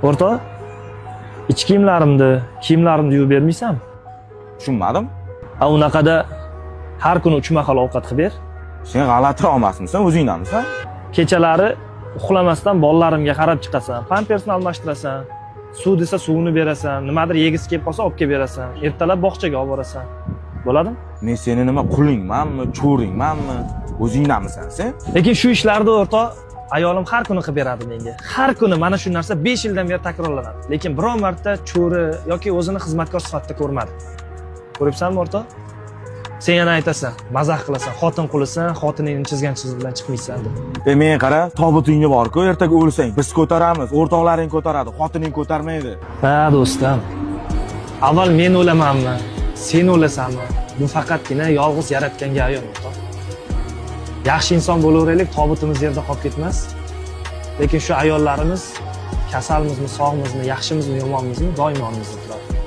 O'rtoq, ich kiyimlarimni, kiyimlarimni yuvib bermaysanmi? Tushunmadim. A unaqada har kuni 3 mahal ovqat qilib ber. Sen g'alatiroq emasmisan, o'zingdanmisan? Kechalari uxlamasdan bolalarimga qarab chiqasan, pampersni almashtirasan, suv desa suvini berasan, nimadir yegisi kelib qolsa olib kelib berasan, ertalab bog'chaga olib borasan. Bo'ladimi? Men seni nima qulingmanmi, cho'ringmanmi? O'zingdanmisan sen? Lekin shu ishlarni, o'rtoq, ayolim har kuni qilib beradi menga. Har kuni mana shu narsa 5 yildan beri takrorlanadi. Lekin biror marta cho'ri yoki o'zini xizmatkor sifatida ko'rmadim. Ko'ryapsanmi, o'rtoq? Sen yana aytasan, mazax qilasan, xotin qulisan, xotiningni chizgan chiziq bilan chiqmaysan deb. E men qara, tobutingni bor-ku, ertaga o'lsang biz ko'taramiz, o'rtoqlaring ko'taradi, xotining ko'tarmaydi. Ha, do'stim. Avval men o'lamanmi, sen o'lasanmi? Bu faqatgina yolg'iz yaratganga ayon, o'rtoq. Yaxshi inson bo'laveraylik, tobutimiz yerda qolib ketmas. Lekin shu ayollarimiz kasalmizmi, sog'mizmi, yaxshimizmi, yomonmizmi, doimo yonimizda turadi.